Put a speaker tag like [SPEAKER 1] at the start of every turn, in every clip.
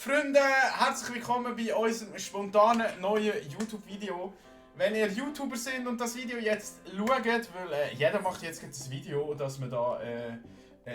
[SPEAKER 1] Freunde, herzlich willkommen bei unserem spontanen neuen YouTube-Video. Wenn ihr YouTuber sind und das Video jetzt schaut, weil jeder macht jetzt ein Video, dass man da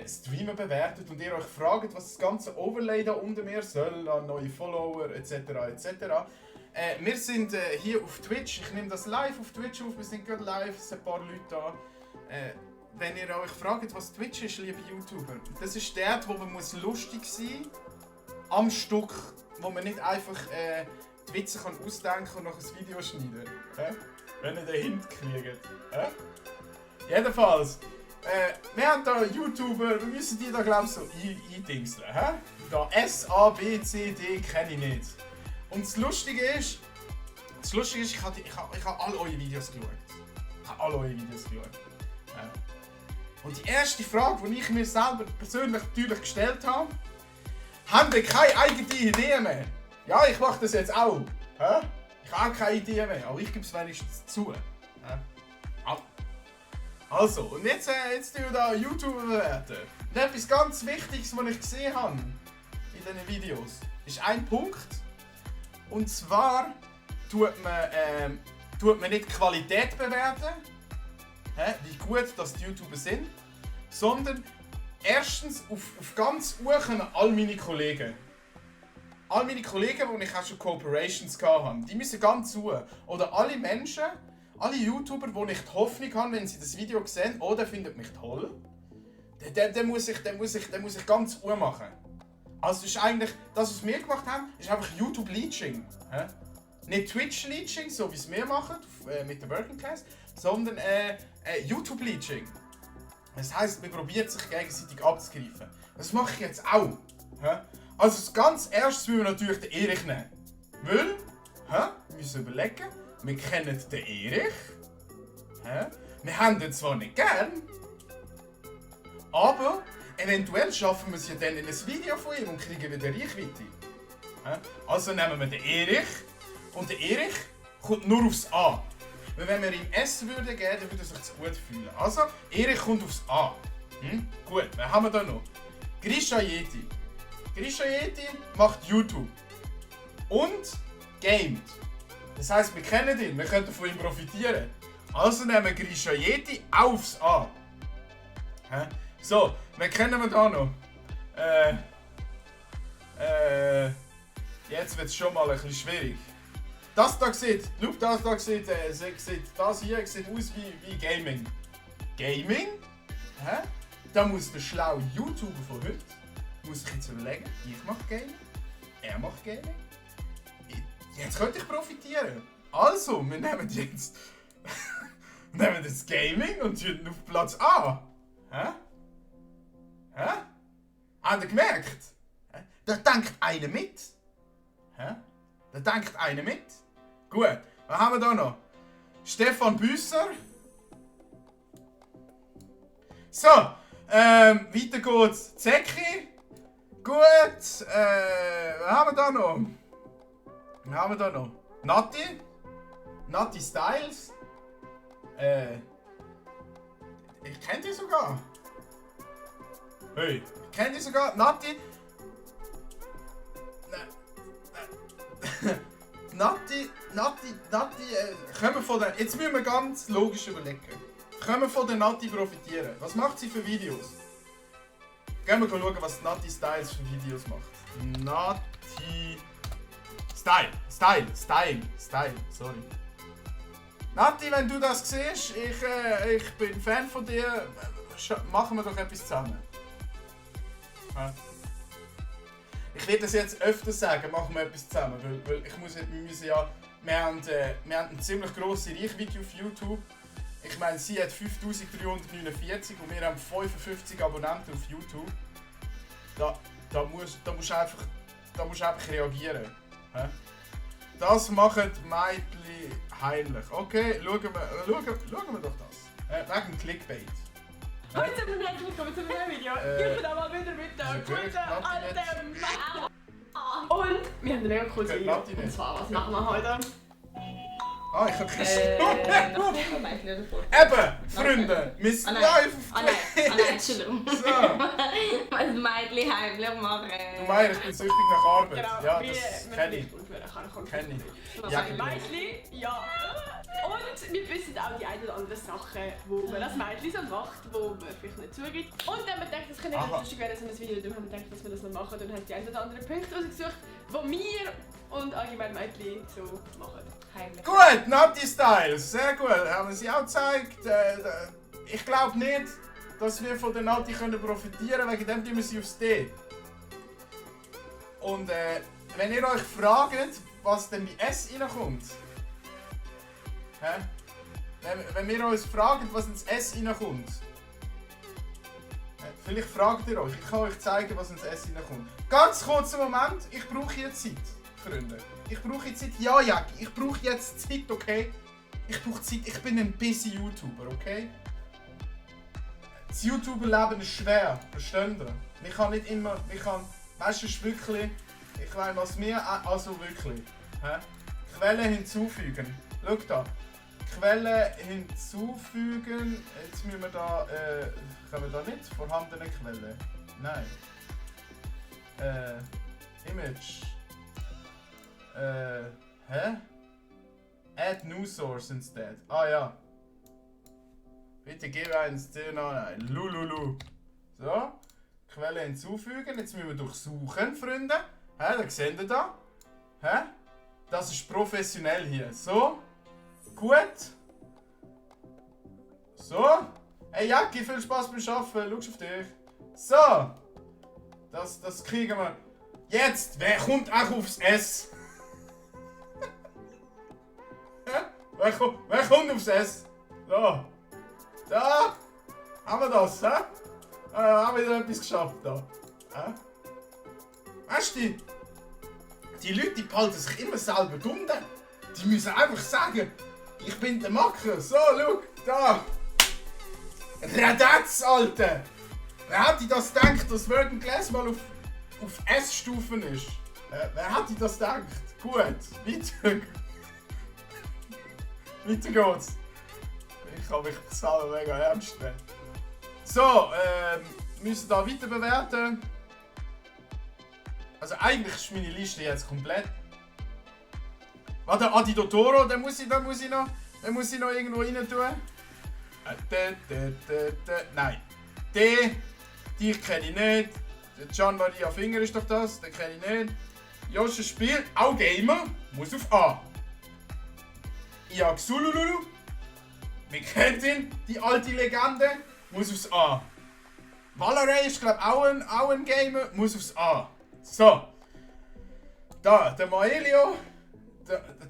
[SPEAKER 1] Streamer bewertet und ihr euch fragt, was das ganze Overlay da unter mir soll, an neue Follower etc. etc. Wir sind hier auf Twitch, ich nehme das live auf Twitch auf, wir sind gerade live, es sind ein paar Leute da. Wenn ihr euch fragt, was Twitch ist, liebe YouTuber, das ist der, wo man lustig sein muss, am Stück, wo man nicht einfach die Witze kann ausdenken und noch ein Video schneiden kann. Wenn ihr den Hint kriegt. Jedenfalls, wir haben da YouTuber, wir müssen die da glaube ich so eindingseln. Da S, A, B, C, D kenne ich nicht. Und das Lustige ist, ich habe alle eure Videos geschaut. Und die erste Frage, die ich mir selber persönlich natürlich gestellt habe, haben wir keine eigene Idee mehr? Ja, ich mache das jetzt auch. Ich habe auch keine Idee mehr, aber ich gebe es wenigstens zu. Also, und jetzt tun wir da YouTuber bewerten. Und etwas ganz Wichtiges, was ich gesehen habe in diesen Videos, ist ein Punkt. Und zwar tut man nicht die Qualität bewerten, wie gut das die YouTuber sind, sondern erstens auf ganz hoch all meine Kollegen. All meine Kollegen, wo ich auch schon Cooperations hatte, die müssen ganz hoch. Oder alle Menschen, alle YouTuber, wo ich die Hoffnung habe, wenn sie das Video sehen, oh, der findet mich toll, den muss ich ganz hoch machen. Also ist eigentlich, das was wir gemacht haben, ist einfach YouTube-Leeching. Nicht Twitch-Leeching, so wie es wir machen mit der Working Class, sondern YouTube-Leeching. Das heisst, man probiert sich gegenseitig abzugreifen. Das mache ich jetzt auch. Also als ganz erstes müssen wir natürlich den Erich nehmen. Weil, wir müssen überlegen, wir kennen den Erich. Wir haben ihn zwar nicht gern, aber eventuell schaffen wir es ja dann in ein Video von ihm und kriegen wieder Reichweite. Also nehmen wir den Erich und der Erich kommt nur aufs A. Weil wenn wir ihm S geben würden, dann würde er sich zu gut fühlen. Also, Erich kommt aufs A. Gut, wen haben wir da noch? Grisha Yeti. Grisha Yeti macht YouTube. Und gamet. Das heisst, wir kennen ihn, wir können von ihm profitieren. Also nehmen wir Grisha Yeti aufs A. So, wen kennen wir da noch? Jetzt wird es schon mal ein bisschen schwierig. Das da sieht, das hier sieht aus wie Gaming. Gaming? Da muss der schlaue YouTuber von heute, muss ich jetzt überlegen, ich mache Gaming, er macht Gaming. Jetzt könnte ich profitieren. Also, wir nehmen jetzt nehmen das Gaming und tun auf Platz A. Habt ihr gemerkt? Da denkt einer mit. Da denkt einer mit. Gut, was haben wir da noch? Stefan Büsser. So, weiter geht's. Zeki. Gut, was haben wir da noch? Nati. Nati Styles. Ich kenne die sogar. Hey, ich kenne die sogar. Nati. Können wir von der, jetzt müssen wir ganz logisch überlegen. Können wir von der Nati profitieren? Was macht sie für Videos? Gehen wir schauen, was Nati Styles für Videos macht. Nati Style, sorry. Nati, wenn du das siehst, ich bin Fan von dir, machen wir doch etwas zusammen. Ich werde das jetzt öfter sagen, machen wir etwas zusammen, weil wir haben eine ziemlich grosse Reichweite auf YouTube. Ich meine, sie hat 5349 und wir haben 55 Abonnenten auf YouTube. Da musst du einfach reagieren. Das machen die Mädchen heimlich. Okay, schauen wir doch das. Wegen Clickbait.
[SPEAKER 2] Heute sind wir herzlich willkommen zu einem neuen Video. Ich bin aber wieder mit der guten alten Mac. Und wir haben eine mega coole Video. Und zwar, was machen wir heute?
[SPEAKER 1] Ah, ich hab keine
[SPEAKER 2] Noch ein Mädchen davor.
[SPEAKER 1] Eben, Freunde, wir sind live auf
[SPEAKER 2] nein, Entschuldigung.
[SPEAKER 1] So.
[SPEAKER 2] Ein Mädchen heimlich machen.
[SPEAKER 1] Du meinst, ich bin süchtig nach Arbeit.
[SPEAKER 2] Genau,
[SPEAKER 1] Ja,
[SPEAKER 2] wie
[SPEAKER 1] das kenne ich. Kenn ich.
[SPEAKER 2] Also
[SPEAKER 1] Ja,
[SPEAKER 2] ein Mädchen, ja. Und wir wissen auch die ein oder anderen Sachen, die man als Mädchen so macht, die man vielleicht nicht zugibt. Und wenn man denkt, das könnte ganz lustig werden, so ein Video, dann haben wir gedacht, dass wir das noch machen. Dann haben die ein oder anderen Punkte rausgesucht, die wir und allgemein Mädchen so machen. Heimlich.
[SPEAKER 1] Gut, Nati Styles, sehr gut. Haben wir sie auch gezeigt. Ich glaube nicht, dass wir von der Nati können profitieren können, wegen dem tun wir sie aufs D. Und wenn ihr euch fragt, was denn bei S reinkommt, wenn wir uns fragen, was ins S reinkommt, vielleicht fragt ihr euch, ich kann euch zeigen, was ins S reinkommt. Ganz kurzer Moment, ich brauche jetzt Zeit, Freunde. Ich brauche jetzt Zeit. Ja, Jacki, ich brauche jetzt Zeit, okay? Ich brauche Zeit, ich bin ein busy YouTuber, okay? Das YouTuber-Leben ist schwer, versteht ihr? Ich kann nicht immer, weißt du, es ist wirklich, ich meine, was mir, also wirklich, Quellen hinzufügen. Schau da. Quellen hinzufügen. Jetzt müssen wir da. Können wir da nicht? Vorhandene Quellen? Nein. Image. Add new source instead. Ah ja. Bitte gebe eins ein. Lululu. So. Quelle hinzufügen. Jetzt müssen wir durchsuchen, Freunde. Da seht ihr da. Das ist professionell hier. So. Gut. So. Hey Jacki, viel Spaß beim Arbeiten. Schau auf dich. So. Das kriegen wir. Jetzt, wer kommt auch aufs S? wer kommt aufs S? So. Da. Haben wir das, hä? Haben wir wieder etwas geschafft da. Weißt du, die Leute, die behalten sich immer selber dumm. Die müssen einfach sagen, ich bin der Macker. So, schau, da. Radatz, Alter. Wer hätte das gedacht, dass Working Class mal auf S-Stufen ist? Wer hätte das gedacht? Gut, weiter. Weiter geht's. Ich kann mich selber mega ernst nehmen. So, wir müssen da weiter bewerten. Also eigentlich ist meine Liste jetzt komplett. Warte, Adi Dotoro, den muss ich noch irgendwo rein tun. Nein. Die kenne ich nicht. Gian Maria Finger ist doch das, den kenne ich nicht. Josche Spiel, auch Gamer, muss auf A. Iagsululu, wir kennen ihn, die alte Legende, muss aufs A. Valorant ist glaube ich auch ein Gamer, muss aufs A. So. Da, der Maelio.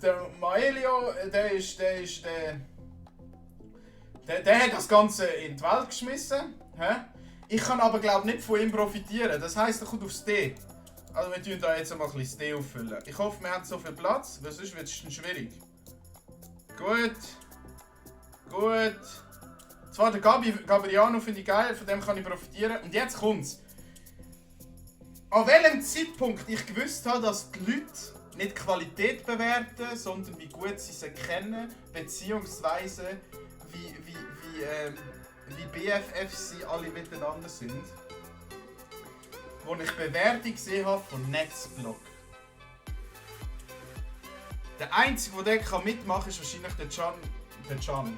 [SPEAKER 1] Der Maelio, der hat das Ganze in die Welt geschmissen. Ich kann aber glaube nicht von ihm profitieren. Das heisst, er kommt aufs D. Also wir tun da jetzt mal ein bisschen das D auffüllen. Ich hoffe, wir haben so viel Platz, weil sonst wird es dann schwierig. Gut. Gut. Zwar der Gabriano finde ich geil, von dem kann ich profitieren. Und jetzt kommt's. An welchem Zeitpunkt ich gewusst habe, dass die Leute nicht Qualität bewerten, sondern wie gut sie sie kennen, beziehungsweise wie BFF sie alle miteinander sind. Wo ich Bewertung gesehen habe von Netzblog. Der Einzige, der dort mitmachen kann, ist wahrscheinlich der Can.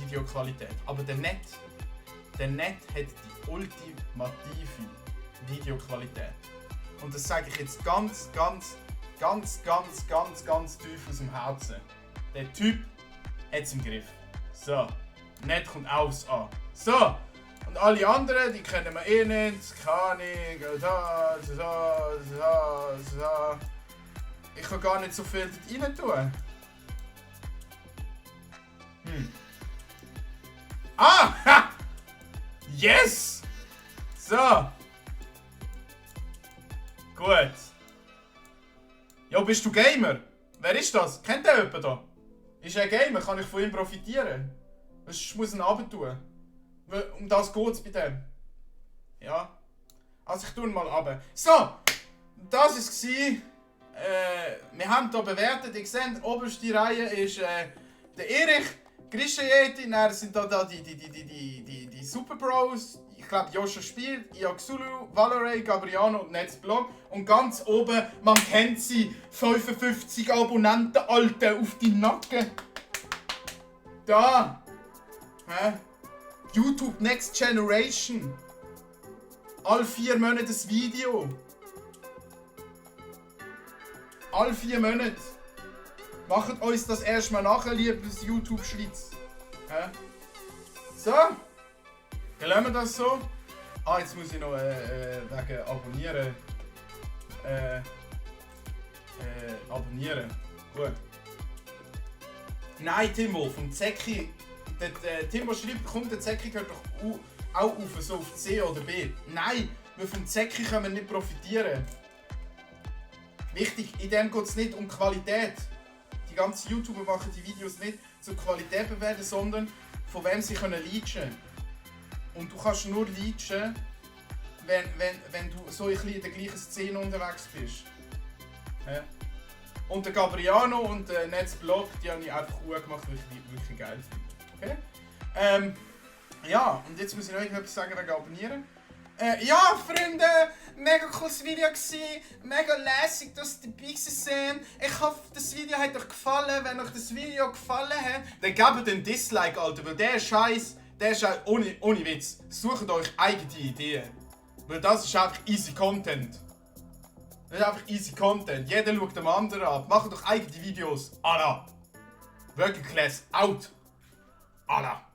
[SPEAKER 1] Videoqualität. Aber der Net hat die ultimative Videoqualität. Und das sage ich jetzt ganz tief aus dem Herzen. Der Typ hat es im Griff. So, Net kommt aufs A. So, und alle anderen, die kennen wir eh nicht. Keine Ahnung, so. Ich kann gar nicht so viel dort rein tun. Ah! Ha! Yes! So. Gut. Ja, bist du Gamer? Wer ist das? Kennt ihr jemanden da? Ist er Gamer? Kann ich von ihm profitieren? Ich muss ihn runter. Um das geht es bei dem. Ja. Also ich tue ihn mal runter. So. Das war wir haben hier bewertet, ihr seht, die oberste Reihe ist der Erich, Grishayeti, dann sind da die Super Bros, ich glaube Joscha spielt, Iaxulu, Valoray, Gabriano und Netzblog. Und ganz oben, man kennt sie, 55 Abonnenten, Alter, auf die Nacken. Da. YouTube Next Generation. Alle 4 Monate das Video. Alle 4 Monate. Macht uns das erstmal nachher, liebes YouTube Schweiz. So. Dann lassen wir das so. Jetzt muss ich noch wegen Abonnieren. Abonnieren. Gut. Nein, Timo, vom Zecki. Timo schreibt, kommt der Zecki gehört doch auch auf, so auf C oder B. Nein, weil vom Zecki können wir nicht profitieren. Wichtig, in dem geht es nicht um Qualität. Die ganzen YouTuber machen die Videos nicht zur Qualität bewerten, sondern von wem sie können leachen. Und du kannst nur leachen, wenn du so ein bisschen in der gleichen Szene unterwegs bist. Ja. Und der Gabriano und der Netzblog, die habe ich einfach gut gemacht, weil ich die wirklich geil finde. Okay? Ja, und jetzt muss ich noch etwas sagen wegen Abonnieren. Ja, Freunde, mega cooles Video gsi, mega lässig, dass ihr dabei seid. Ich hoffe, das Video hat euch gefallen. Wenn euch das Video gefallen hat, dann gebt den Dislike, Alter, weil der Scheiß, ohne Witz. Sucht euch eigene Ideen. Weil das ist einfach easy Content. Das ist einfach easy Content. Jeder schaut dem anderen ab. Macht doch eigene Videos. Allah. Working Class out. Allah.